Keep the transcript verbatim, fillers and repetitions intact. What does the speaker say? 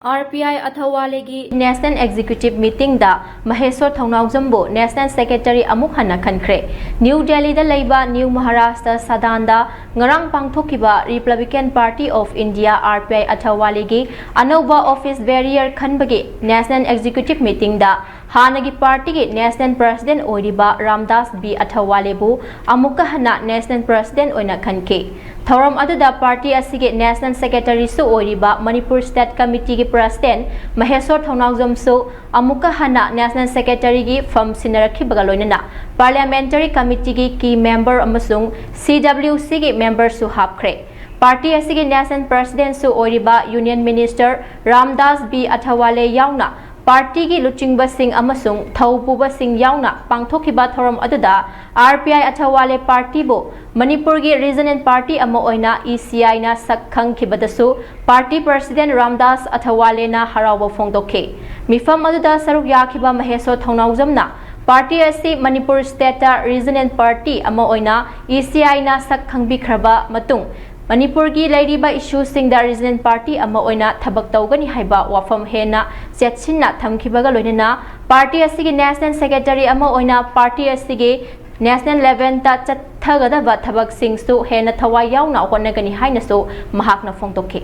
R P I ꯑꯊꯋꯥꯂꯦꯒꯤ National Executive Meetingꯗ ꯃꯍꯦꯁꯣꯔ ꯊꯧꯅꯥꯎꯖꯝꯕꯨ National Secretary ꯑꯃꯨꯛ ꯍꯟꯅ ꯈꯟꯈ꯭ꯔꯦ꯫ ꯅ꯭ꯌꯨ ꯗꯦꯜꯂꯤꯗ ꯂꯩꯕ ꯅ꯭ꯌꯨ ꯃꯍꯥꯔꯥꯁꯇ꯭ꯔ ꯁꯗꯥꯟꯗ ꯉꯔꯥꯡ ꯄꯥꯡꯊꯣꯛꯈꯤꯕ Republican Party of India, R P I, ꯑꯊꯋꯥꯂꯦꯒꯤ ꯑꯅꯧꯕ office bearer ꯈꯟꯕꯒꯤ National Executive Meetingꯗ ꯍꯥꯟꯅꯒꯤ ꯄꯥꯔꯇꯤꯒꯤ National President ꯑꯣꯏꯔꯤꯕ ꯔꯥꯝꯗꯥꯁ ꯕꯤ ꯑꯊꯋꯥꯂꯦꯕꯨ ꯑꯃꯨꯛꯀ ꯍꯟꯅ National President ꯑꯣꯏꯅ ꯈꯟꯈꯤ꯫ ꯊꯧꯔꯝ ꯑꯗꯨꯗ ꯄꯥꯔꯇꯤ ꯑꯁꯤꯒꯤ National Secretaryꯁꯨ ꯑꯣꯏꯔꯤꯕ ꯃꯅꯤꯄꯨꯔ State Committeeꯒꯤ President ꯃꯍꯦꯁꯣꯔ ꯊꯧꯅꯥꯎꯖꯝꯁꯨ ꯑꯃꯨꯛꯀ ꯍꯟꯅ National Secretaryꯒꯤ ꯐꯝ ꯁꯤꯟꯅꯔꯛꯈꯤꯕꯒ ꯂꯣꯏꯅꯅ Parliamentary Committeeꯒꯤ key member ꯑꯃꯁꯨꯡ C W Cꯒꯤ memberꯁꯨ ꯍꯥꯞꯈ꯭ꯔꯦ꯫ ꯄꯥꯔꯇꯤ ꯑꯁꯤꯒꯤ National Presidentꯁꯨ ꯑꯣꯏꯔꯤꯕ Union Minister ꯔꯥꯝꯗꯥꯁ ꯕꯤ ꯑꯊꯋꯥꯂꯦ ꯌꯥꯎꯅ ꯄꯥꯔꯇꯤꯒꯤ ꯂꯨꯆꯤꯡꯕꯁꯤꯡ ꯑꯃꯁꯨꯡ ꯊꯧ ꯄꯨꯕꯁꯤꯡ ꯌꯥꯎꯅ ꯄꯥꯡꯊꯣꯛꯈꯤꯕ ꯊꯧꯔꯝ ꯑꯗꯨꯗ R P I ꯑꯊꯋꯥꯂꯦ ꯄꯥꯔꯇꯤꯕꯨ ꯃꯅꯤꯄꯨꯔꯒꯤ Regional Party ꯑꯃ ꯑꯣꯏꯅ E C Iꯅ ꯁꯛ ꯈꯪꯈꯤꯕꯗꯁꯨ ꯄꯥꯔꯇꯤ President ꯔꯥꯝꯗꯥꯁ ꯑꯊꯋꯥꯂꯦꯅ ꯍꯔꯥꯎꯕ ꯐꯣꯡꯗꯣꯛꯈꯤ꯫ ꯃꯤꯐꯝ ꯑꯗꯨꯗ ꯁꯔꯨꯛ ꯌꯥꯈꯤꯕ ꯃꯍꯦꯁꯣꯔ ꯊꯧꯅꯥꯎꯖꯝꯅ ꯄꯥꯔꯇꯤ ꯑꯁꯤ ꯃꯅꯤꯄꯨꯔ Stateꯇ Regional Party ꯑꯃ ꯑꯣꯏꯅ E C Iꯅ ꯁꯛ ꯈꯪꯕꯤꯈ꯭ꯔꯕ ꯃꯇꯨꯡ ꯃꯅꯤꯄꯨꯔꯒꯤ ꯂꯩꯔꯤꯕ issueꯁꯤꯡꯗ Regional Party ꯑꯃ ꯑꯣꯏꯅ ꯊꯕꯛ ꯇꯧꯒꯅꯤ ꯍꯥꯏꯕ ꯋꯥꯐꯝ ꯍꯦꯟꯅ ꯆꯦꯠꯁꯤꯟꯅ ꯊꯝꯈꯤꯕꯒ ꯂꯣꯏꯅꯅ ꯄꯥꯔꯇꯤ ꯑꯁꯤꯒꯤ National Secretary ꯑꯃ ꯑꯣꯏꯅ ꯄꯥꯔꯇꯤ ꯑꯁꯤꯒꯤ National levelꯇ ꯆꯠꯊꯒꯗꯕ ꯊꯕꯛꯁꯤꯡꯁꯨ ꯍꯦꯟꯅ ꯊꯋꯥꯏ ꯌꯥꯎꯅ ꯍꯣꯠꯅꯒꯅꯤ ꯍꯥꯏꯅꯁꯨ ꯃꯍꯥꯛꯅ ꯐꯣꯡꯗꯣꯛꯈꯤ꯫